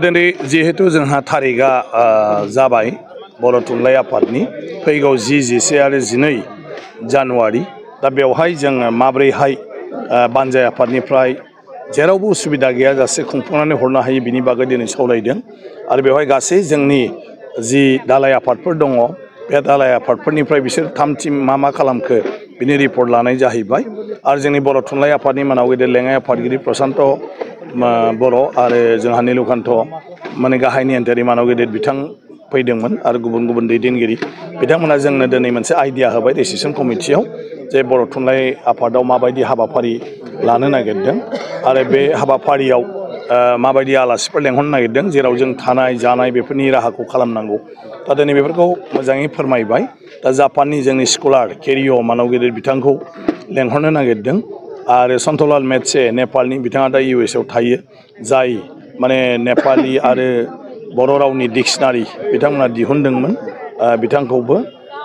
दिनै जिहेतु जोंहा थारिखआ जाबाय बर' थुनलाइ आफादनि फैगौ 10, 11 आरो 12 जानुवारि दा बेवहाय जोङो माब्रैहाय बानजाय आफादनिफ्राय जेरावबो उसुबिदा गैयाजासे खुंफुंनानै हरनो हायो बिनि बागै दिनै सावरायदों आरो बेवहाय गासै जोंनि जि दालाय आफादफोर दङ बे दालाय आफादफोरनिफ्राय बिसोर 3 टिम मा खालामखो बिनि रिपर्ट लानाय जाहैबाय आरो जोंनि बर' थुनलाइ आफादनि मानाव गेदेर लेङाइ आफादगिरि प्रसान्त बर' आरो जोंहा नीलकान्त माने गाहाय नेहाथारि मानाव गेदेर बिथां फैदोंमोन आरो गुबुन गुबुन दैदेनगिरि बिथांमोना जोंनो दिनै मोनसे आइडिया होबाय डिसिसन कमिटियाव जे बर' थुनलाइ आफादाव माबायदि हाबाफारि लानो नागिरदों आरो बे हाबाफारियाव माबायदि आलासिफोर लेंहरनो नागिरदों जेराव जों थानाय जानाय बेफोरनि राहाखौ खालामनांगौ दा दिनै बेफोरखौ मोजाङै फोरमायबाय दा जापाननि जोंनि स्कलार केरिय' मानाव गेदेर बिथांखौ लेंहरनो नागिरदों आरो सन्तलाल मेत्से नेपालनि बिथाङा दा US आव थायो जाय माने नेपालि आरो बर' रावनि डिक्सनारि बिथांमोना दिहुनदोंमोन बिथांखौबो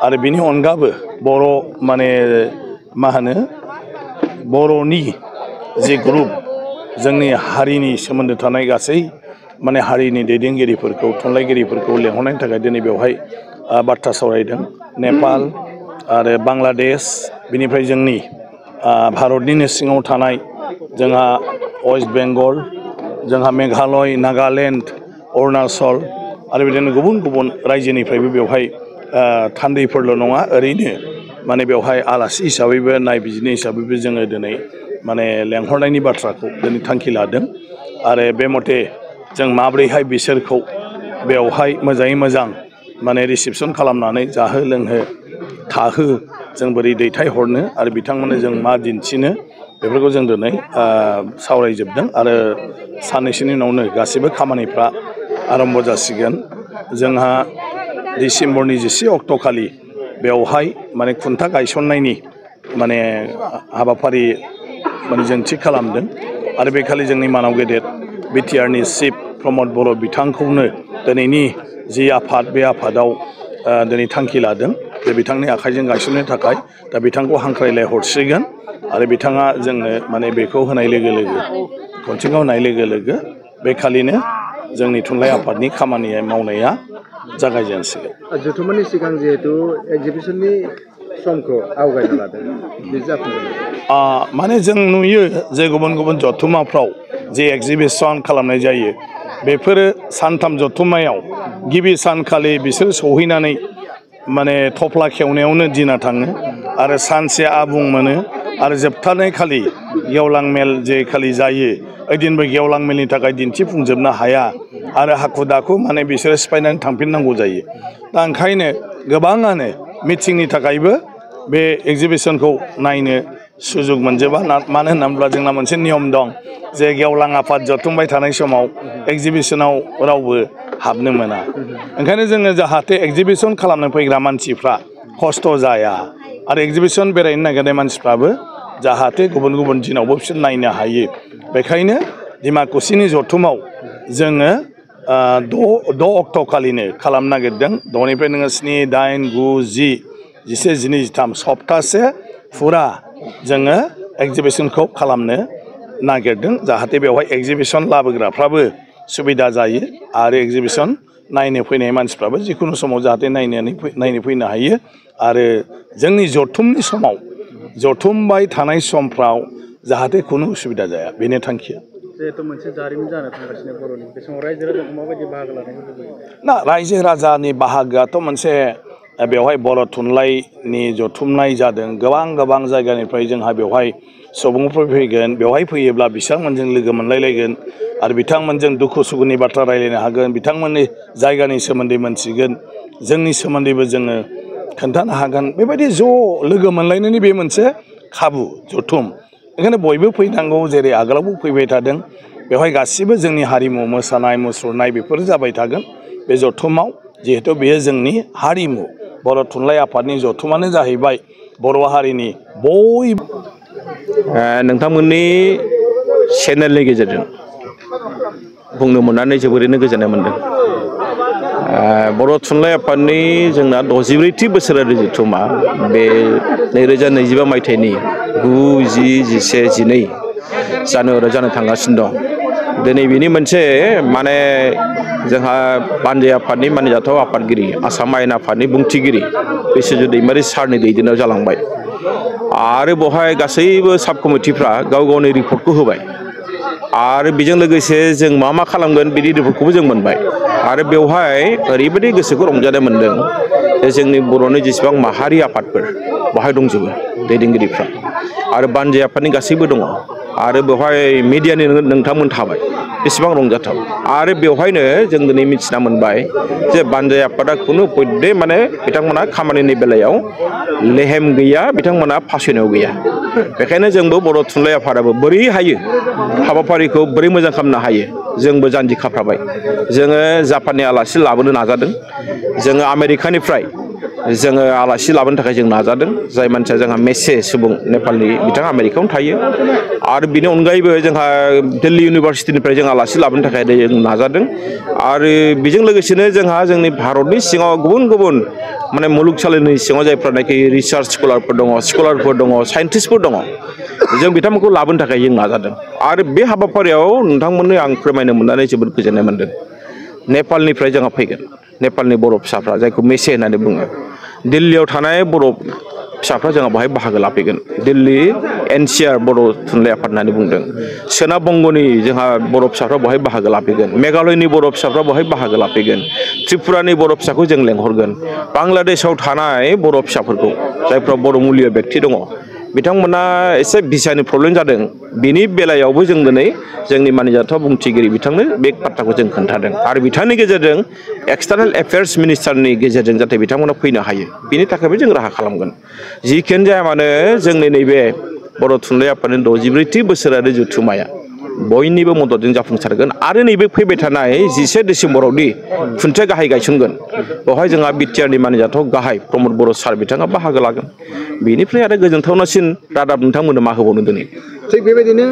आरो बिनि अनगाबो बर' माने मा होनो बर'नि जे ग्रुप जोंनि हारिनि सोमोन्दो थानाय गासै माने हारिनि दैदेनगिरिफोरखौ थुनलाइगिरिफोरखौ लेंहरनायनि थाखाय दिनै बेवहाय बाथ्रा सावरायदों नेपाल आरो बांलादेश बिनिफ्राय जोंनि भारतनिनो सिङाव थानाय जोंहा वेस्ट बेंगल जोंहा मेघालय नागालेण्ड अरुणाचल आरो बिदिनो गुबुन गुबुन रायजोनिफ्रायबो बेवहाय थान्दैफोरल' नङा ओरैनो माने बेवहाय आलासि हिसाबैबो नायबिजिरनाय हिसाबैबो जोङो दिनै माने लेंहरनायनि बाथ्राखौ दिनै थांखि लादों आरो बे मथे जों माब्रैहाय बिसोरखौ बेवहाय मोजाङै मोजां माने रिसिपसन खालामनानै जाहो लोंहो थाहो जों बोरै दैथायहरनो आरो बिथांमोननो जों मा दिन्थिनो बेफोरखौ जों दिनै सावरायजोबदों आरो साननैसोनि उनावनो गासैबो खामानिफ्रा आरम्भ जासिगोन जोंहा डिसेम्बरनि 11 अक्ट'खालि बेवहाय माने खुन्था गायसननायनि माने हाबाफारि माने जों थि खालामदों आरो बेखालि जोंनि मानाव गेदेर बिटिआरनि चिफ प्रमद बर' बिथांखौनो दिनैनि जि आफाद बे आफादाव दिनै थांखि लादों जे बिथांनि आखाइजों गायसननो थाखाय दा बिथांखौ हांख्रायलाय हरसिगोन आरो बिथाङा जोंनो माने बेखौ होनाय लोगो लोगो कन्ट्रेक्टआव होनाय लोगो लोगो बेखालिनो जोंनि थुनलाइ आफादनि खामानि मावनाया जागायजेनसिगोन जथुम्मानि सिगां जिहेतु एक्जिबिसननि समखौ आवगायना लादों बे जाफुंगोन माने जों नुयो जे गुबुन गुबुन जथुम्माफ्राव जे एक्जिबिसन खालामनाय जायो बेफोरो सानथाम जथुम्मायाव गिबि सानखालि बिसोर सहैनानै माने थफ्ला खेवनायावनो दिना थाङो आरो सानसे आबुं मोनो आरो जोबथारनाय खालि गेवलां मेल जे खालि जायो ओइदिनबो गेवलां मेलनि थाखाय दिन्थिफुंजोबनो हाया आरो हाखु दाखु माने बिसोरो सिफायनानै थांफिननांगौ जायो दा ओंखायनो गोबाङानो मिटिंनि थाखायबो बे एक्जिबिसनखौ नायनो सुजुग मोनजोबा मानो होनना बुङोब्ला जोंना मोनसे नियम दं जे गेवलां आफाद जथुमबाय थानाय समाव एक्जिबिसनाव रावबो हाबनो मोना ओंखायनो जोङो जाहाथे एक्जिबिसन खालामनो फैग्रा मानसिफ्रा खस्थ' जाया आरो एक्जिबिसन बेरायनो नागिरनाय मानसिफ्राबो जाहाथे गुबुन गुबुन दिनावबो बिसोर नायनो हायो बेखायनो डिमाकुसिनि जथुमाव जोङो 6 अक्ट'खालिनो खालामनो नागिरदों 6निफ्राय नोङो 7, 8, 9, 10, 11, 12, 13 सप्तासे फुरा जोङो एक्जिबिसनखौ खालामनो नागिरदों जाहाथे बेवहाय एक्जिबिसन लाबोग्राफ्राबो सुबिदा जायो आरो एक्जिबिसन नायनो फैनाय मानसिफ्राबो जिखुनु समाव जाहाथे नायनो फैनो हायो आरो जोंनि जथुमनि समाव जथुमबाय थानाय समफ्राव जाहाथे खुनु उसुबिदा जाया बेनो थांखिया जिहेतु मोनसे जारिमिन जानो थांगासिनो बर'नि बे समाव रायजो राजाखौ माबायदि बाहागो लानायखौ लुबैयो ना रायजो राजानि बाहागोआथ' मोनसे बेवहाय बर' थुनलाइनि जथुमनाय जादों गोबां जायगानिफ्राय जोंहा बेवहाय सुबुंफोर फैगोन बेवहाय फैयोब्ला बिथांमोनजों लोगो मोनलायलायगोन आरो बिथांमोनजों दुखु सुखुनि बाथ्रा रायलायनो हागोन बिथांमोननि जायगानि सोमोन्दै मोनथिगोन जोंनि सोमोन्दैबो जोङो खोन्थानो हागोन बेबायदि ज' लोगो मोनलायनायनि बे मोनसे खाबु जथुम ओंखायनो बयबो फैनांगौ जेरै आगोलावबो फैबाय थादों बेवहाय गासिबो जोंनि हारिमु मोसानाय मुसुरनाय बेफोर जाबाय थागोन बे जथुमाव जिहेतु बेयो जोंनि हारिमु बर' थुनलाइ आफादनि जथुमानो जाहैबाय बर' हारिनि बयबो नोंथांमोननि चेनेलनि गेजेरजों बुंनो मोननानै जोबोरैनो गोजोननाय मोनदों बर' थुनलाइ आफादनि जोंना 64थि बोसोरारि जथुमा बे 2025 मायथाइनि 9, 10, 11, 12 जानुवारियाव जानो थांगासिनो दं दिनै बिनि मोनसे माने जोंहा बानजाय आफादनि मानिजाथाव आफादगिरि आसाम आयेन आफादनि बुंथिगिरि बिस्वजित दैमारि सारनि दैदेननायाव जालांबाय आरो बेवहाय गासैबो साब कमिटिफ्रा गाव गावनि रिपर्टखौ होबाय आरो बेजों लोगोसे जों मा खालामगोन बिदि रिपर्टखौबो जों मोनबाय आरो बेवहाय ओरैबायदि गोसोखौ रंजानाय मोनदों जे जोंनि बर'नि जेसेबां माहारि आफादफोर बेवहाय दंजोबो दैदेनगिरिफ्रा आरो बानजाय आफादनि गासैबो दङ आरो बेवहाय मिडियानि नोंथांमोन थाबाय बेसेबां रंजाथाव आरो बेवहायनो जों दिनै मिथिना मोनबाय जे बानजाय आफादा खुनु पयदे माने बिथांमोना खामानिनि बेलायाव लेहेम गैया बिथांमोना फासयनायाव गैया बेखायनो जोंबो बर' थुनलाइ आफादाबो बोरै हायो हाबाफारिखौ बोरै मोजां खालामनो हायो जोंबो जानजि खाफ्राबाय जोङो जापाननि आलासि लाबोनो नाजादों जोङो आमेरिकानिफ्राय जोङो आलासि लाबोनो थाखाय जों नाजादों जाय मानसिया जोंहा मेसे सुबुं नेपालनि बिथाङा आमेरिकायावनो थायो आरो बिनि अनगायैबो जोंहा दिल्ली इउनिभारसिटिनिफ्राय जों आलासि लाबोनो थाखाय जों नाजादों आरो बेजों लोगोसेनो जोंहा जोंनि भारतनि सिङाव गुबुन गुबुन माने मुलुगसालिनि सिङाव जायफ्रानाखि रिसार्च स्कलारफोर दङ साइन्टिस्टफोर दङ जों बिथांमोनखौ लाबोनो थाखाय जों नाजादों आरो बे हाबाफारियाव नोंथांमोननो आं फोरमायनो मोननानै जोबोद गोजोननाय मोनदों नेपालनिफ्राय जोंहा फैगोन नेपालनि बर' फिसाफ्रा जायखौ मेसे होननानै बुङो दिल्लीयाव थानाय बर' फिसाफ्रा जोंहा बेवहाय बाहागो लाफैगोन दिल्ली NCR बर' थुनलाइ आफाद होननानै बुंदों सोनाब बंग'नि जोंहा बर' फिसाफ्रा बेवहाय बाहागो लाफैगोन मेघालयनि बर' फिसाफ्रा बेवहाय बाहागो लाफैगोन त्रिपुरानि बर' फिसाखौ जों लेंहरगोन बांलादेशआव थानाय बर' फिसाफोरखौ जायफ्रा बर' मुलिया बेक्ति दङ बिथांमोना एसे भिसानि प्रब्लेम जादों बिनि बेलायावबो जों दिनै जोंनि मानिजाथाव बुंथिगिरि बिथांनो बे बाथ्राखौ जों खोन्थादों आरो बिथांनि गेजेरजों एक्सटार्नेल एफेयार्स मिनिस्टारनि गेजेरजों जाहाथे बिथांमोना फैनो हायो बिनि थाखायबो जों राहा खालामगोन जिखियानो जाया मानो जोंनि नैबे बर' थुनलाइ आफादनि 64थि बोसोरारि जथुम्माया बयनिबो मददजों जाफुंसारगोन आरो नैबे फैबाय थानाय 11 डिसेम्बरावदि खुन्थिया गाहाय गायसनगोन बेवहाय जोंहा बिटिआरनि मानिजाथाव गाहाय प्रमद बर' सार बिथाङा बाहागो लागोन बेनिफ्राय आरो गोजोनथावनासिन रादाब नोंथांमोननो मा होबावनो दिनै थिग बेबायदिनो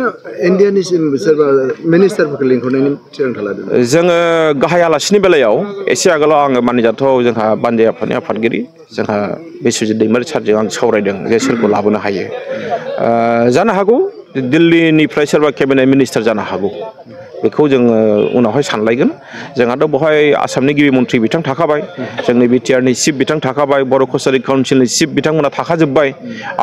इन्डियानिसिम सोरबा मिनिस्टारफोरखौ लिंहरनायनि थिरांथा लादों जोङो गाहाय आलासिनि बेलायाव एसे आगोलाव आङो मानिजाथाव जोंहा बानजाय आफादनि आफादगिरि जोंहा बिस्वजित दैमारि सारजों आं सावरायदों जे सोरखौ लाबोनो हायो जानो हागौ दिल्लीनिफ्राय सोरबा केबिनेट मिनिस्टार जानो हागौ बेखौ जोङो उनावहाय सानलायगोन जोंहाथ' बेवहाय आसामनि गिबि मन्थ्रि बिथां थाखाबाय जोंनि बिटिआरनि चिफ बिथां थाखाबाय बर' कसारि काउन्सिलनि चिफ बिथांमोना थाखाजोब्बाय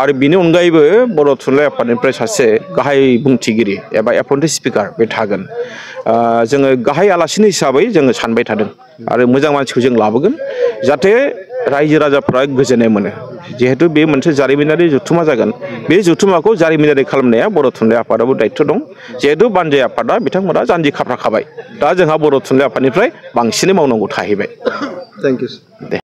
आरो बिनि अनगायैबो बर' थुनलाइ आफादनिफ्राय सासे गाहाय बुंथिगिरि एबा एपइन्टेड स्पिकार बे थागोन जोङो गाहाय आलासिनि हिसाबै जोङो सानबाय थादों आरो मोजां मानसिखौ जों लाबोगोन जाहाथे रायजो राजाफ्रा गोजोननाय मोनो जिहेतु बे मोनसे जारिमिनारि जथुम्मा जागोन बे जथुम्माखौ जारिमिनारि खालामनाया बर' थुनलाइ आफादाबो दायित्व दं जिहेतु बानजाय आफादा बिथांमोना जानजि खाफ्राखाबाय दा जोंहा बर' थुनलाइ आफादनिफ्राय बांसिनै मावनांगौ थाहैबाय थेंक इउ दे